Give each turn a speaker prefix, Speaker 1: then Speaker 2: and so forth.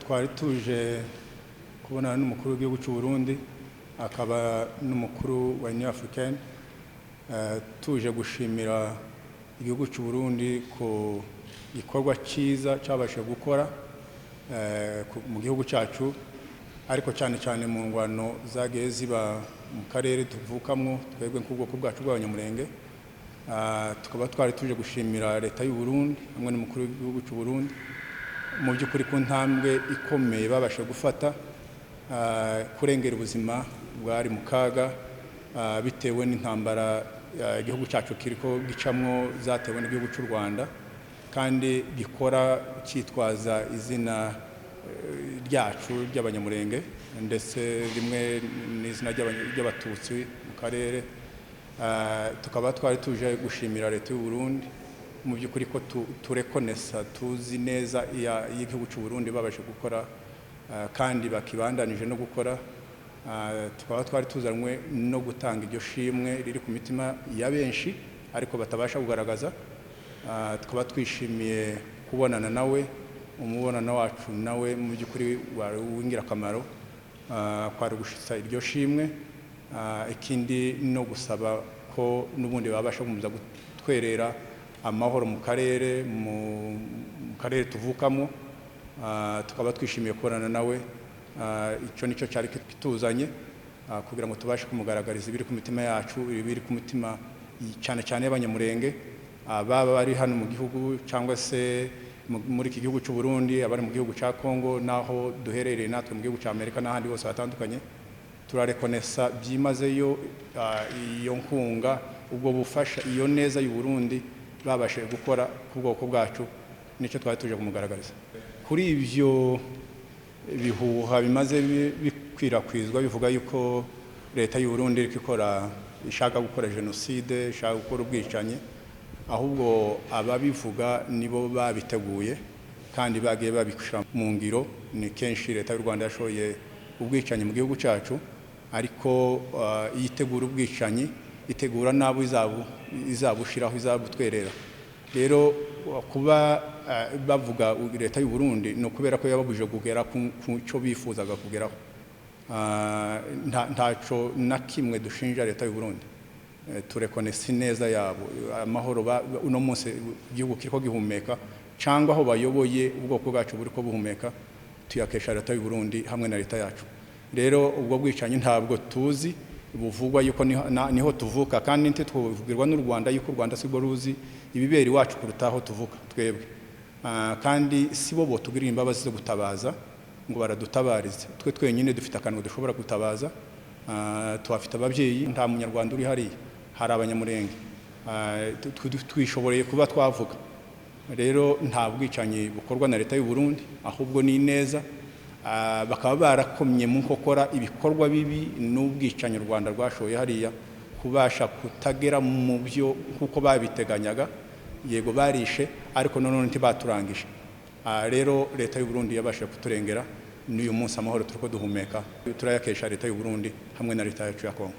Speaker 1: Twari tuje kubonana n'umukuru w'igihugu cy'u Burundi, akaba n'umukuru wa Union Africaine, tuje gushimira igihugu cy'u Burundi ku gikorwa cyiza cyabashije gukora mu gihugu cyacu, ariko cyane cyane mu ngwano zagiye ziba mu karere tuvukamwo twebwe nk'ubwoko bwacu bw'Abanyamurenge. Tukaba twari tuje gushimira leta y'u Burundi hamwe n'umukuru w'igihugu cy'u Burundi mu by'ukuri ku ntambwe ikomeye babashe gufata kurengera ubuzima bwari mu kaga bitewe n'intambara igihugu cyacu kiriko gicamwo zatewe n'igihugu cy'u Rwanda, kandi gikora cyitwaza izina ryacu ry'Abanyamurenge, ndetse rimwe n'izina ry'Abatutsi mu karere. Tukaba twari tuje gushimira leta y'u Burundi mu by'ukuri ko turekonesa, tuzi neza y'igihugu cy'u Burundi babashe gukora, kandi bakibandanije no gukora. Tukaba twari tuzanywe no gutanga iryo shimwe riri ku mitima ya benshi ariko batabasha kugaragaza. Tukaba twishimiye kubonana nawe. Umubonano wacu nawe mu by'ukuri wari uw'ingirakamaro, kwari gushitsa iryo shimwe, ikindi no gusaba ko n'ubundi babasha gukomeza gutwerera amahoro mu karere, mu karere tuvukamo. Tukaba twishimiye kubonana nawe. Icyo nicyo cyari kituzanye, kugira ngo tubashe kumugaragariza ibiri ku mitima yacu, ibiri ku mitima cyane cyane y'Abanyamurenge, baba bari hano mu gihugu cyangwa se muri iki gihugu cy'u Burundi, abari mu gihugu cya Congo, naho duherereye natwe mu gihugu cya Amerika n'ahandi hose hatandukanye. Turarekonesa byimazeyo iyo nkunga, ubwo bufasha, iyo neza y'u Burundi babashije gukora ku bwoko bwacu. Nicyo twari tuje kumugaragariza. Kuri ibyo bihuha bimaze bikwirakwizwa bivuga yuko leta y'u Burundi iriko ikora, ishaka gukora jenoside, ishaka gukora ubwicanyi, ahubwo ababivuga nibo babiteguye kandi bagiye babishyira mu ngiro. Ni kenshi leta y'u Rwanda yashoye ubwicanyi mu gihugu cyacu, ariko iyo itegura ubwicanyi itegura n'abo izabushiraho, izabutwerera. Rero kuba bavuga leta y'u Burundi ni ukubera ko yababujije kugera ku cyo bifuzaga kugeraho. Ntaco na kimwe dushinja leta y'u Burundi. Turekonesa ineza yabo, amahoro uno munsi igihugu kiriko gihumeka, cyangwa aho bayoboye ubwoko bwacu buriko buhumeka, tuyakesha leta y'u Burundi hamwe na leta yacu. Rero ubwo bwicanyi ntabwo tuzi buvugwa yuko niho tuvuka, kandi ntitwubwirwa n'u Rwanda yuko u Rwanda sirwo ruzi ibibera iwacu kuruta aho tuvuka twebwe. Kandi si bo botugirira imbabazi zo gutabaza ngo baradutabarize. Twe twenyine dufite akantu dushobora gutabaza. Tuhafite ababyeyi, nta Munyarwanda uri hariya, hari Abanyamurenge. Twishoboreye kuba twavuga. Rero nta bwicanyi bukorwa na leta y'u Burundi, ahubwo ni ineza. Bakaba barakomye mu nkokora ibikorwa bibi n'ubwicanyi u Rwanda rwashoye hariya, kubasha kutagera mu byo nk'uko babiteganyaga. Yego barishe, ariko none ntibaturangije. Rero leta y'u Burundi yabashije kuturengera, n'uyu munsi amahoro turiko duhumeka turayakesha leta y'u Burundi hamwe na leta yacu ya Kongo.